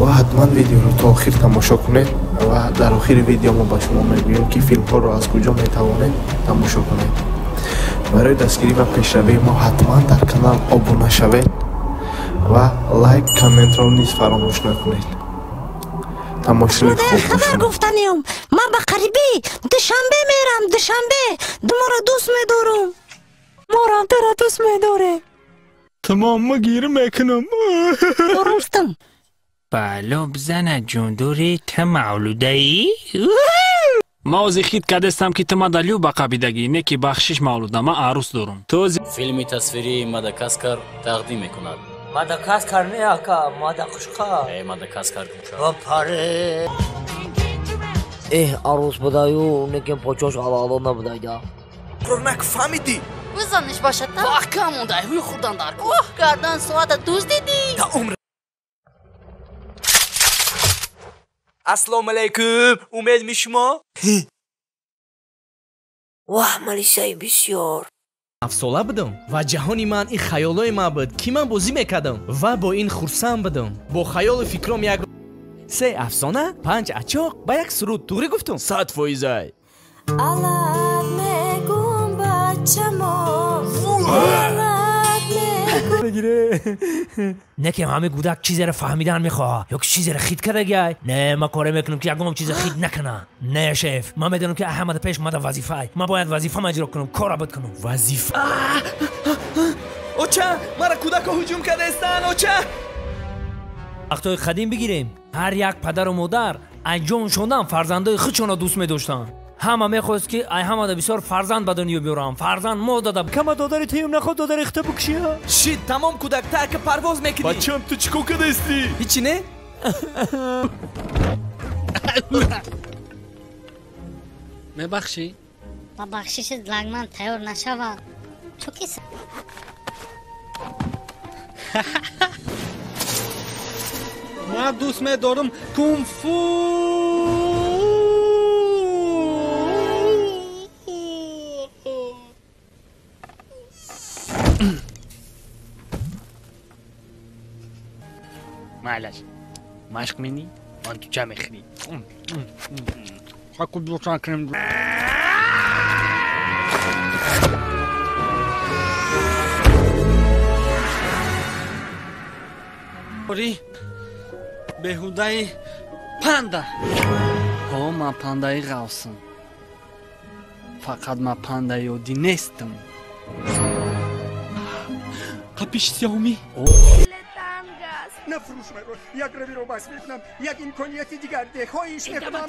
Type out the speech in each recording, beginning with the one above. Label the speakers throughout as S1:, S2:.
S1: Ва ҳатман видеоро то охир тамошо кунед ва дар охири видео мо ба шумо мегӯем, ки филмҳоро аз куҷо метавонед тамошо кунед. Барои дастгирӣ ва пешравии мо ҳатман дар канал обуна шавед ва лайк, комментро низ фаромӯш накунед. Тамошои хуб.
S2: Хабар гуфтаниём, ман ба қарибӣ Душанбе мерам. Душанбе думоро дӯст медорам. Морам туро дӯст медорем.
S3: Тамом, ма гир мекунам.
S2: Дурустам.
S4: Бало бзана ҷундури та мавлудаӣ?
S5: Ма ози хит кардестам, ки ту мада люба қабидагӣ, не ки бахшиш, Мавлуда, ман арӯс дорум. Ту
S6: Филми тасвирии Мадагаскар тақдим мекунад.
S7: Мадагаскар не, ака, Мадақушқа.
S6: Э, Мадагаскар гумша.
S7: Ва паре. Эҳ, арӯс будаю, лекин почош алало набудайда.
S8: Қурнак фаҳмидӣ?
S9: Бизаниш бошад та? Вах, кам мондай, ҳуй хӯрдан дар кор. Оҳ, гардан соата дуздидӣ.
S8: Та умр. Ассалому алайкум, умед ми шумо?
S7: Ваҳ, малисаи бисёр.
S10: Ҳафтсола будам ва ҷаҳони ман ин хаёлои ман буд, ки ман бозӣ мекардам ва бо ин хурсанд будам. Бо хаёлу фикром як се афсона, панҷ ачоқ ба як суруд. Туғрӣ гуфтум? 100%.
S2: Алат мегум, бачамо. Алат мегум.
S10: Бигире.
S11: Не ки ҳамин гудак чизеро фаҳмидан мехоҳад ё ки чизеро хит кардагиай. Не, ман коре мекунам, ки ягон чизе хит накунам. Не, шеф, ман медонам, ки ҳамада пеш мада вазифай. Ман бояд вазифама иҷро кунам, кора буд кунам.
S10: Вазифа. Оча, мара кӯдако ҳуҷум кардаистанд, оча.
S11: Вақтҳои қадим бигирем, ҳар як падару модар анҷомшондан фарзандои худшонро дӯст медоштанд. Ҳама мехост, ки ай ҳамада бисёр фарзанд ба дунё биёрам, фарзанд мо дада.
S10: Кама додари туюм наход додари хита букшия. Шит, тамом кӯдак та ака парвоз мекунӣ.
S3: Бачам, ту чӣ кор кардаистӣ?
S10: Ҳичи не?
S5: Мебахшӣ?
S9: Ба бахшиши лагман тайёр нашавад. Ту ки
S5: Ман дӯст медорам кунфу. Майлаш, машқ менӣ, ман ту ча мехӯрӣ. Хаку бӯсан кунем. Ори беҳудаи панда. Ҳо, ман пандаи ғавсам. Фақат ман пандаи оддӣ нестам. Қапиши сиёҳумӣ?
S8: Нафрӯш маро, як равиро бас мекунам, як имконияти дигар деҳ, хоҳиш мекунам.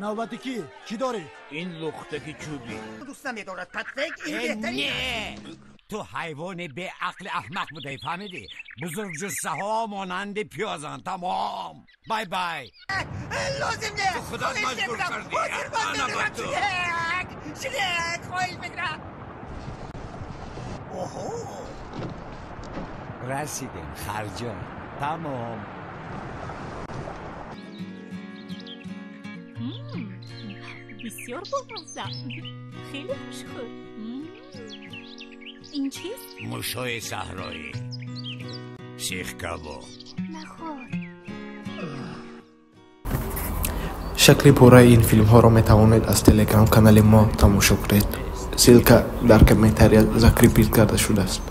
S12: Навбати кӣ? Чӣ дорӣ?
S13: Ин лухтаки чӯбӣ.
S8: Дӯст намедорад, Патрик, ин беҳтарин.
S13: Не! Ту ҳайвони беақли аҳмақ будаӣ, фаҳмидӣ? Бузургҷуссаҳо монанди пиёзанд, тамом. Бай бай.
S8: Лозим не.
S13: Ту худат маҷбур кардӣ. Ана ба ту.
S8: Шрек, Шрек, хоҳиш мекунам. Оҳо.
S13: Расидем, харҷон. Тамом.
S14: Бисёр бомазза. Хеле хушхӯр. Ин чист?
S13: Мушҳои саҳроӣ. Сихкабоб.
S14: Нахор.
S1: Шакли пурраи ин филмҳоро метавонед аз телеграм канали мо тамошо кунед. Ссылка дар комментария закрепить карда шудааст.